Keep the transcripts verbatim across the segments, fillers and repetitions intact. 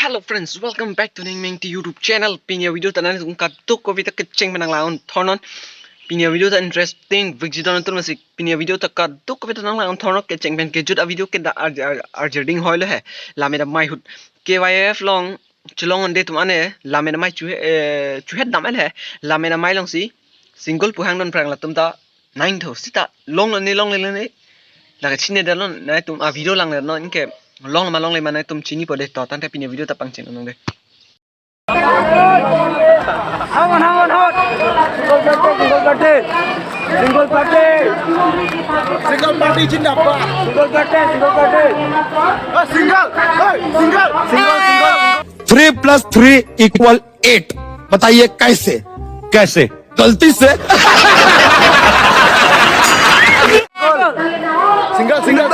Hello friends, welcome back to Ningmengti YouTube channel. Pini a-video ta nangtum kadokave ta kecheng pen nanglang-un thornon. Pini a-video ta interesting, vekji don atum masi pini a-video ta kadokave ta nanglang-un thornon, kecheng pen kejut a-video ke da ar-, ar-, arjerding hoilo he. Lammet amei ahut K Y F along chelong-un-e atum ane, lammet amei chu he, eh, chuhet dam el he. Lammet amei alongsi single pu hangdon phrang, latum ta nangthu sita longle ne longle ne. Lake chinine detlo, nangtum a-video langdetlo, anke longle ma longle ma nangtum chinipo de, to tangte pini a-video ta pangcheng-un-e de. Hang on, hang on, hang on. Single party, single party. Single party. Single party zindabad. Single party, single party. Oh, single. Hey, single. Single, single. Three plus three equal eight. बताइए कैसे? कैसे? गलती से। Single, single, single. Single, single.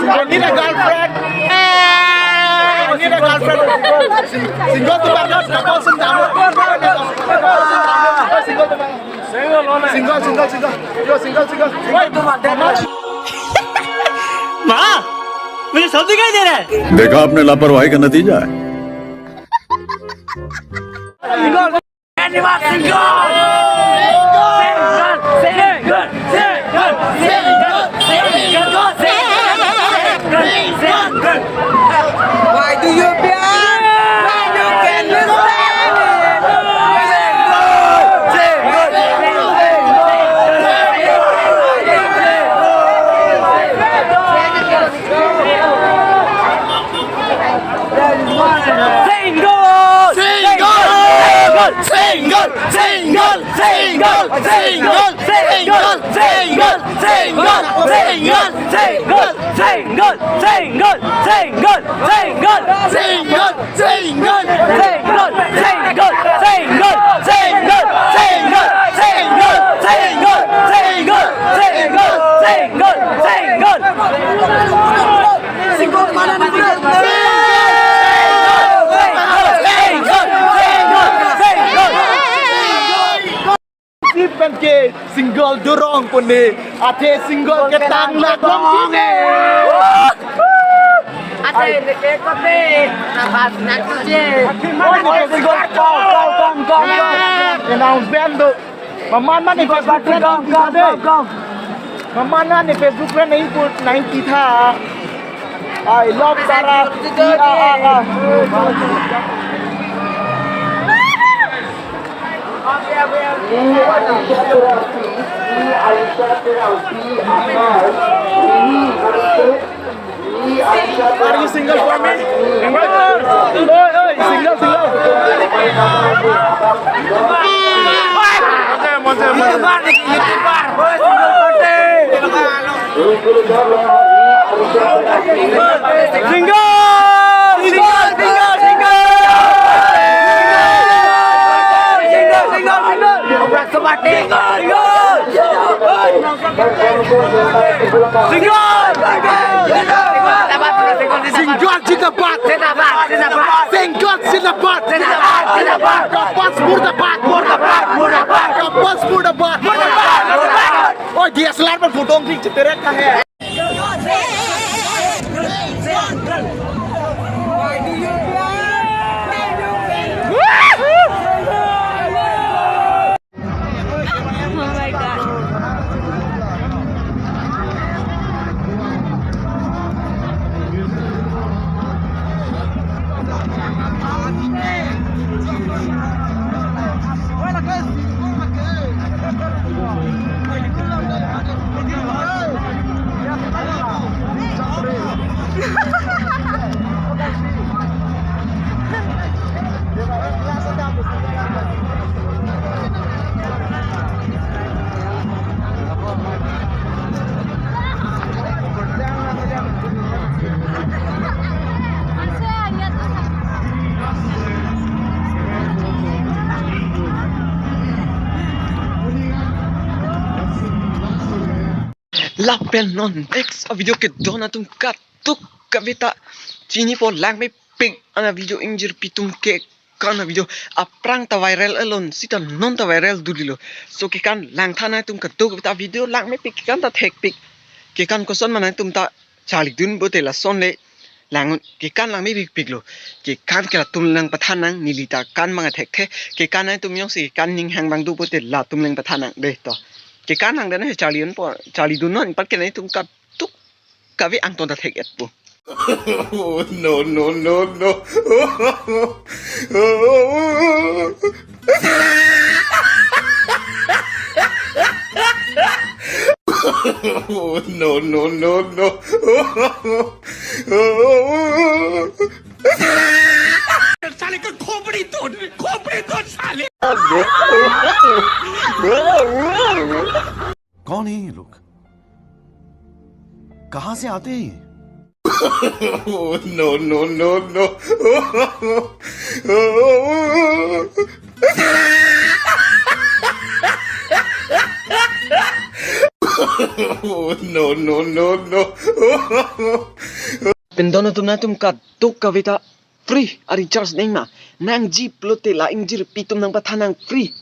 I need a girlfriend. I need a girlfriend. Single to my girl, couple sing down. Single to my girl. Single, single, single. Yo, single, single. माँ, मुझे सब दिखाई दे रहा है। देखा आपने लापरवाही का नतीजा है। Why do you behind? Why you can't understand it? Single! Single! Single! Single! Single! Sip pen ke single dorong pune, athe single ketang laklong pine. Ate ne ke kote, na bas na tuje. Single, come, come, come, come, come. Announce band do. Maman man ne Facebook friend, come, come, come, come. Maman man ne Facebook friend nahi put, nahi kitha. I love Sarah. Ah, ah, ah. Are you single for me? Single, single. Single! Single, single, single! Single, single, single! Single! Single! Single zindabad! Zindabad! Single zindabad! Zindabad! Zindabad! Kapas murdabad! Murdabad! Murdabad! Kapas murdabad! Murdabad! Murdabad! Oi, D S L R pen photo click chiterek ka hai. Oh my God. Lapen non next a-video kedon atum kadokave ta chinipo, langmepik an a-video ingjirpi atum ke. Kan a-video aphrang ta viral alon sita non ta viral dulilo. So kekan langtha nangtum kadokave ta video langmepik, kekan ta thekpik. Kekan koson ma nangtum ta charlidun pote lason le Lang kekan lang mepikpiklo. Kekan ke latum nangpathan nang, neli ta kan abang thekthe. Kekan nangtum jongsi kekan ninghang abang do pulote latum nangpathan nang dei to. Kekan nang dana he charli unpo, charlidun non, anpat ke nangtum kadokave angton ta thek-etpo. Oh, no, no, no, no. Oh, no, no, no, no. साले का खोपड़ी तोड़, खोपड़ी तोड़ साले। कौन है ये लोग? कहाँ से आते हैं ये? Oh, no, no, no, no. Oh, no, no, no, no. Pindon atum, nangtum kadokave ta free a-recharge nangma. Nangji pulote la ingjirpi atum nangpathan nang free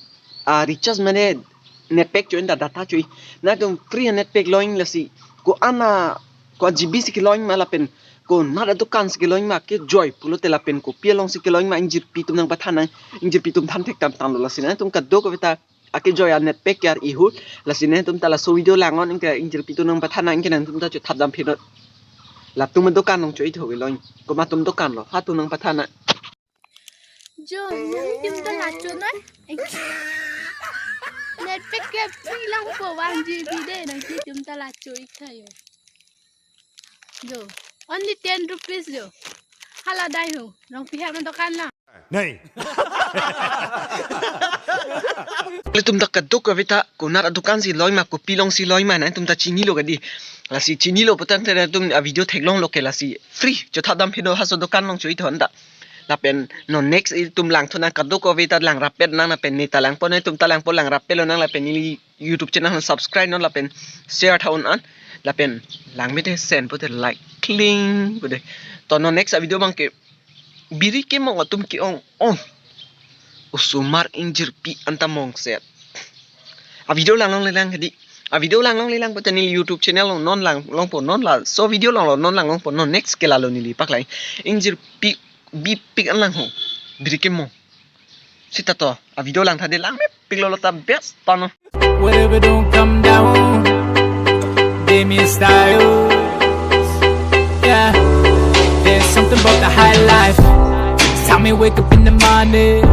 a-recharge mane net pack cho-i, data cho-i. Nangtum free a-net pack lo-ing lasi ko-an a, ko-an G B si kelo-ing ma lapen konat adukan si kelo-ing ma, kejoi pulote lapen kopi along si kelo-ing ma, ingjirpi atum nangpathan nang, ingjirpi atum than thek tangtanglo. Lasi nangtum kadokave ta akejoi a-net pack ke-ar ihu. Lasi nangtum ta laso video langnon, anke ingjirpi atum nangpathan nang, anke nangtum ta chothap dam phinot. Latum adukan along cho-i tho kelo-ing. Komat atum dukan lo, ha atum nangpathan nang. Jo, nangtum ta la cho non. Net pack ke free langpo, one G B dei, nangtum ta la cho-i tha jo. Jo, only ten rupees jo. Hala dai ho, rong pihak nang dukan la. Nahi. Latum ta kadokave ta konat adukan si lo-ing ma, kopi along si lo-ing ma, nangtum ta chinilo kadi. Lasi chinilo putangte nangtum a-video theklonglo ke lasi free chothap dam phinot, ha laso dukan along cho-i tho anta. Lapen non next itum langthu nang, kadokave ta lang rapet nang, lapen ne ta langpo, nangtum ta langpo, lang rapetlo nang, lapen neli YouTube channel subscribe non lapen share tha un an, lapen langme te sen pute like kling pute. To non next a-video abang ke biri kemong atum ke-ong-ong osomar ingjirpi anta mongset. A-video lang longle lang kadi. A-video lang longle lang pute neli YouTube channel along non lang longpo, non laso video along lo non lang longpo, non next ke lalo neli paklang. Ingjirpi bipik an lang ho. Biri kemong. Seta to, a-video lang tha dei, lang mepiklo, lo ta best pa no. Whatever don't come down, they miss styles. Yeah, there's something about the high life. It's time we wake up in the morning,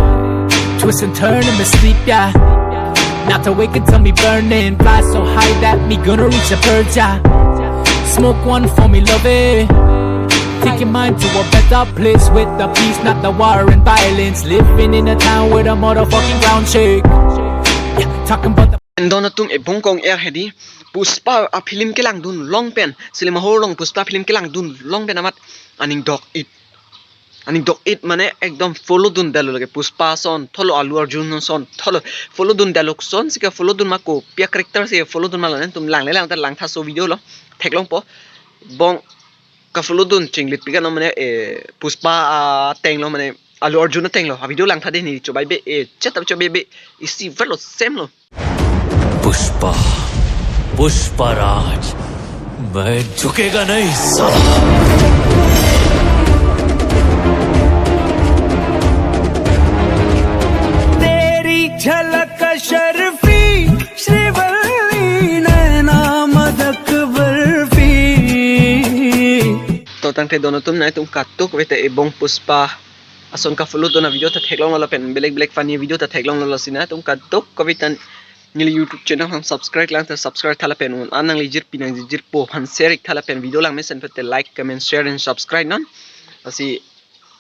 twist and turn in my sleep, yeah. Not awake until me burning, fly so high that me gonna reach a bird, yeah. Smoke one for me, love it. Take your mind to a better place with the peace, not the war and violence. Living in a town with a motherfucking ground shake. Yeah, talking about the Pindon atum, ebong kong-er hedi. Pushpa a-film kelangdun long pen, cinema hall along Pushpa film kelangdun long pen amat aning dok-it. Aning dok-it mane ekdom follow dun detlo lake, Pushpa ason thotlo, Allu Arjun ason thotlo. Follow dun detlo, kosonsi ke-follow dun ma, kopi a-character si follow dun ma, la nangtum langle lang ta lang tha laso video lo. Theklongpo. Bong ka-follow dun chinglit pik an lo mane, eh, Pushpa ateng lo mane, Allu Arjun ateng lo. A-video lang tha dei, ne chobei be, eh, chetap chobei be. Isi verlo, sem lo. Pushpa, पुष्पराज, मैं झुकेगा नहीं साला। तेरी झलक शर्फी, श्रीवल्ली, नैना मदक barfi. To tangte don atum, nangtum kadokave ta ebong Pushpa ason ka-follow dun a-video ta theklonglo lapen belek belek funny video ta theklonglo, lasi nangtum kadokave ta neli YouTube channel along subscribe lang ta subscribe tha lapen un an nangli jirpi nangjirpo aphan share ik tha lapen video lang mesen pute like, comment, share and subscribe non. Lasi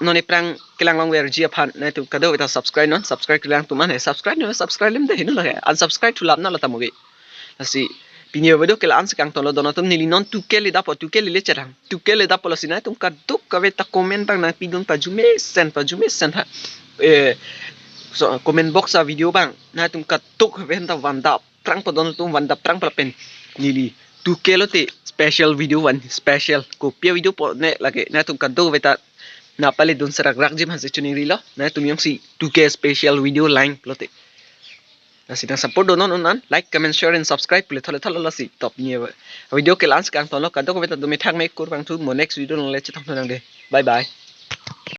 non aphrang kelang longverji aphan nangtum kadokave ta subscribe non, subscribe kelang atum an he subscribe non, subscribe lim de hinu lake, unsubscribe thu lap na la ta mogi. Lasi pini a-video ke la-an si kangtonlo don atum, neli non two K le dapo, two K le le cherang. Two K le dapo, lasi nangtum kadokave ta comment abang nangpidun pajumesen, pajumesen ha. Eh, so, comment box a-video abang nangtum kadokave ta vandap prangpo don atum, vandap prangpo lapen neli two K lote special video van, special kopi a-video po ne lake, nangtum kadokave ta nangpale dun serak rakji aphan si choningrilo. Nangtum jongsi two K special video lang lote. Lasi nang support do non un an, like, comment, share and subscribe pu le thole thole lasi top ni video ke la-an si kangtonlo, kadokave ta do methang me kurvangthu, mo next video along le chetong thunang de. Bye bye.